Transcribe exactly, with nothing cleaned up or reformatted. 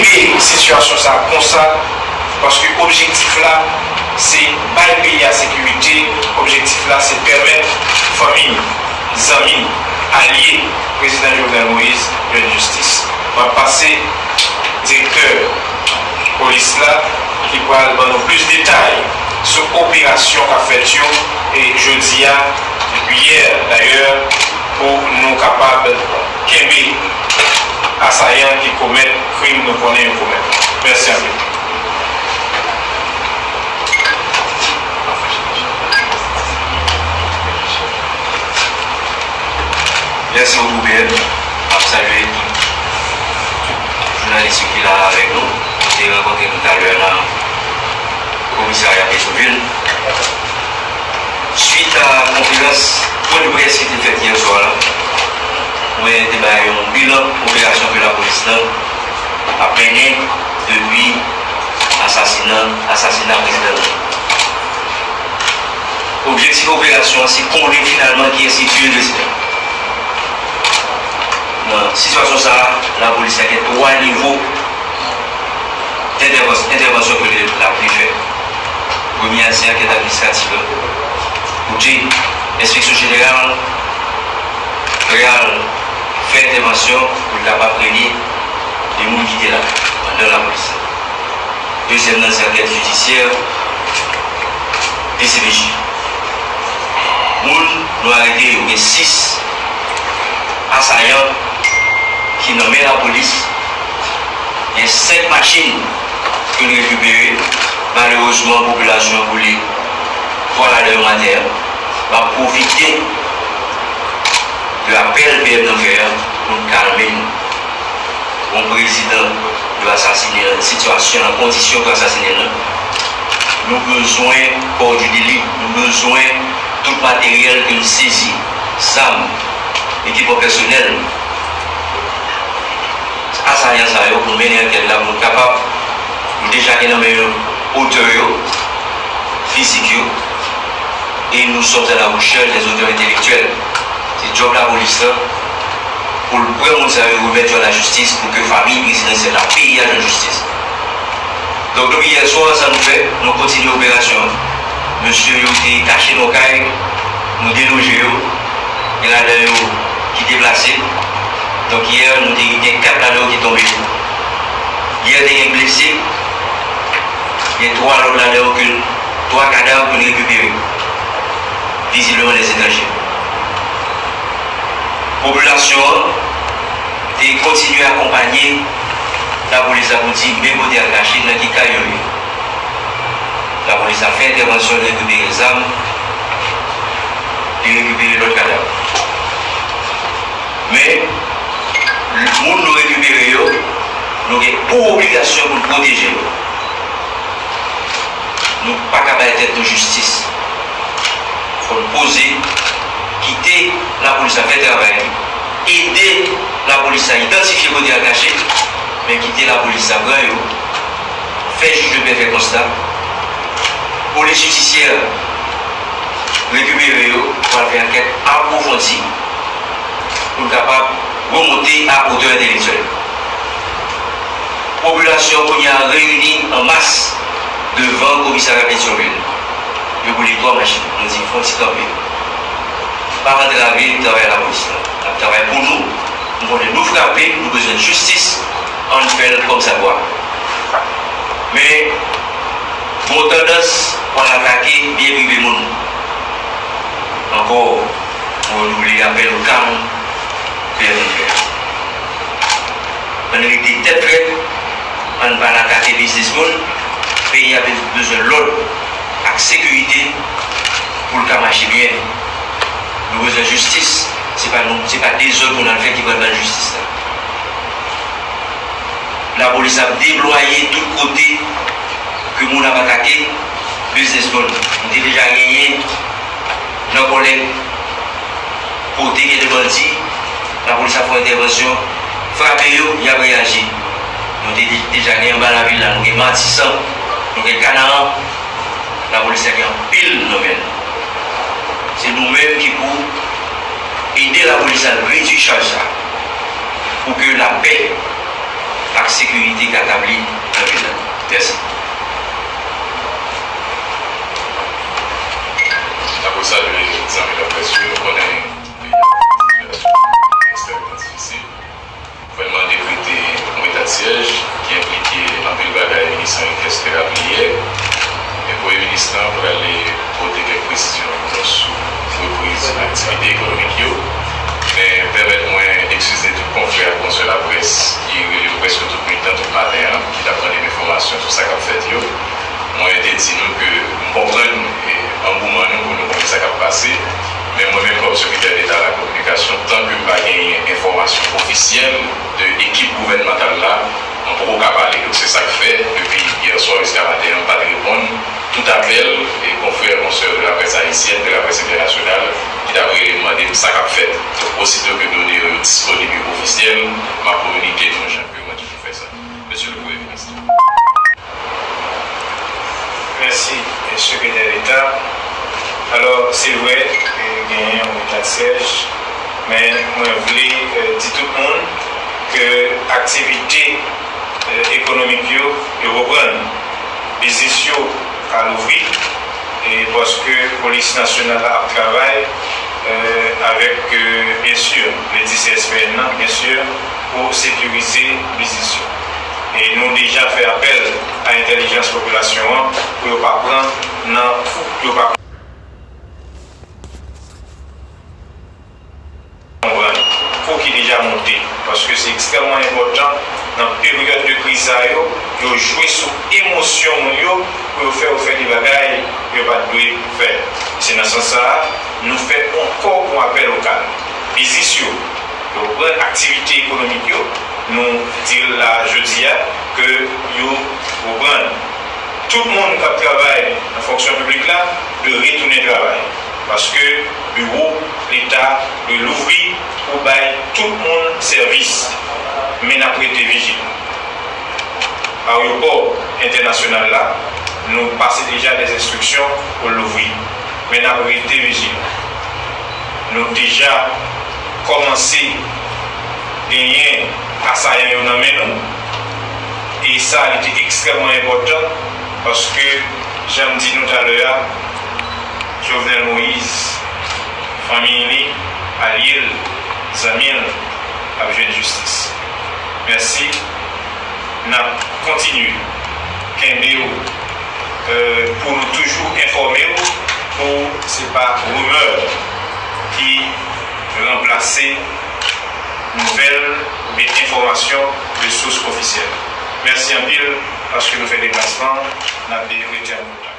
kenbe sitiyasyon sa a konsa, paske objektif la, se bay peyi a sekirite, objektif la, se pèmèt fanmi m, zanmi m, alye Prezidan Jovenel Moïse jwenn jistis. M ap pase direktè polis la ki pral ban nou plis detay sou operasyon k ap fèt yo, e jodi a, depi yè dayè, pou nou kapab kenbe asayan ki komèt krim nou konnen yo komèt. Mèsi anpil. Mèsi bokou, P M. M ap salye tout jounalis yo ki la avèk nou. Nou te rankontre nou talè nan komisarya Petyonvil. Swit a konferans pwen de près ki te fèt yè swa la, mwen te bay yon bilan operasyon ke lapolis lan ap mennen depi asasina, asasina prezidan nan. Objektif operasyon an se konnen finalman kiyès ki tiye prezidan. Nan sitiyasyon sa a, lapolis la gen twa nivo dentèvans-, entèvansyon ke l ap li fè. Premye a se ankèt administratif la. Kote enspeksyon jeneral pral fè entèvansyon pou l kapab premye de moun ki te la anndan lapolis la. Dezyèm nan se ankèt jidisyè, D C P J. Moun nou arete yo, gen sis asayan ki nan men lapolis, gen senk machin ke n rekipere. Malerezman, popilasyon an boule twa ladan yo atè a. M ap pwofite de apèl P M nan fè a pou n kalme nou. Yon prezidan yo asasine nan sitiyasyon, nan kondisyon yo asasine nan, nou bezwen kò di deli, nou bezwen tout materyèl ke n sezi, zam, ekipman pèsonèl, asayan sa yo pou mennen ankèt la, pou nou kapab, nou deja gen nan men yo otè yo, fizik yo, et nous sommes à la recherche des auteurs intellectuels. Se djòb lapolis la, pou l pran moun sa yo, remèt yo a lajistis, pou ke fanmi prezidansyèl la, peyi a jwenn jistis. Donk, depi yè swa, sa nou fè, nou kontinye operasyon an. Mesye yo te kache nan kay, nou deloje yo. Gen ladan yo ki deplase. Donk, yè, nou te gen kat ladan yo ki tonbe. Yè, te gen blese. Gen twa lòt ladan yo ke, twa kadav pou n rekipere. Vizibleman, dèzetranje. Popilasyon an te kontinye akonpanye lapolis la pou di men kote al kache, nan ki kay yo ye. Lapolis la fè entèvansyon, li rekipere zam, li rekipere lòt kadav. Men, moun nou rekipere yo, nou gen pou obligasyon pou n pwoteje yo. Nou pa ka bay tèt nou jistis. Fò n poze, kite lapolis la fè travay li. Ede lapolis la idantifye kote al kache, men kite lapolis la pran yo, fè jij de pè fè konsta. Polis jidisyè rekipere yo, pou al fè ankèt apwofondi, pou n kapab remonte a otè entèlektyèl. Popilasyon kounye a reyini an mas devan komisarya Petyonvil. Yo boule twa machin. Nou di, fò n ti kanpe. Pa antrave travay lapolis la. N ap travay pou nou. Nou konnen nou frape, nou bezwen jistis. Ann fè l kòmsadwa. Men, gon tandans pou al atake byen prive moun. Ankò, mwen redouble apèl kalm ke nou fè. Ann rete tèt frèt, ann pa al atake biznis moun. Peyi a be-, bezwen lòd ak sekirite pou l ka mache byen. Nou bezwen jistis. Se pa nou, se pa dezòd pou n al fè ki pral ban jistis la. Lapolis ap deplwaye tout kote ke moun ap atake biznis moun. Nou te deja genyen nan Kòlèg, kote gen de bandi, lapolis ap fè entèvansyon, frape yo, y ap reyaji. Nou te de-, deja gen anba lavil la, nou gen Matisan, nou gen Kanaran. Lapolis la gen anpil nan men l. Se nou menm ki pou ede lapolis la redui chaj sa, pou ke lapè ak sekirite ka, ka, Syèj ki enplike anpil bagay minis Henri Kester ap li yè. Men Premye Minis lan pral pote kèk presizyon pou nou sou repriz aktivite ekonomik yo. Men pèmèt mwen eskize tout konfrè ak konsè laprès ki rele m prèske tout nuit lan, tout maten an, ki t ap mande m enfòmasyon sou sa k ap fèt yo. Mwen te di nou ke m konprann, e, angouman nou pou nou konnen sa k ap pase, men mwen menm kòm sekretè deta a la kominikasyon, tan ke m pa genyen enfòmasyon ofisyèl de ekip gouvènmantal la, mwen poko ka pale. Donk se sa k fè, depi yè swa jiska maten an, m pa t reponn tout apèl e konfrè, konsè de la presse haïtienne, de la presse internationale, ki t ap rele m mande m sa k ap fèt. Donk osito ke done yo disponib e ofisyèl, m ap kominike nou jan ke mwen toujou fè sa. Mesye le Premye Minis. Mèsi, Sekretè Deta. Alò, se vre, eh, genyen yon eta de syèj, men mwen vle, eh, di tout moun ke aktivite, eh, ekonomik yo, yo reprann. Biznis yo ka louvri, e paske Polis Nasyonal la ap travay, eh, avèk, eh, byen si, le di C S P N nan, byen si, pou sekirize biznis yo. E nou deja fè apèl a entèlijans popilasyon an pou yo pa pran nan kou, pou yo pa konprann kou ki deja monte, paske se ekstrèmman enpòtan nan peryòd de kriz sa yo, yo jwe sou emosyon moun yo pou yo fè yo fè de bagay yo pa t dwe fè. Se nan sans sa a, nou fè ankò yon apèl lokal. Biznis yo, yo reprann aktivite ekonomik yo, nou di l la jodi a ke yo reprann. Tout moun k ap travay nan fonksyon piblik la dwe retounen travay, paske biwo Leta dwe louvri pou bay tout moun sèvis, men n ap rete vijilan. Ayewopò entènasyonal la, nou pase deja dèzenstriksyon pou l louvri, men n ap rete vijilan. Nou deja kòmanse genyen asayan yo nan men nou, e sa, li te ekstrèmman enpòtan, paske, jan m di nou talè a, Jovenel Moïse, fanmi li, alye l, zanmi l, ap jwenn jistis. Mèsi. N ap kontinye kenbe w, eh, pou nou toujou enfòme w, pou se pa rimè ki ranplase nouvèl oubyen enfòmasyon de sous ofisyèl. Mèsi anpil paske nou fè deplasman an. N ap rete an kontak.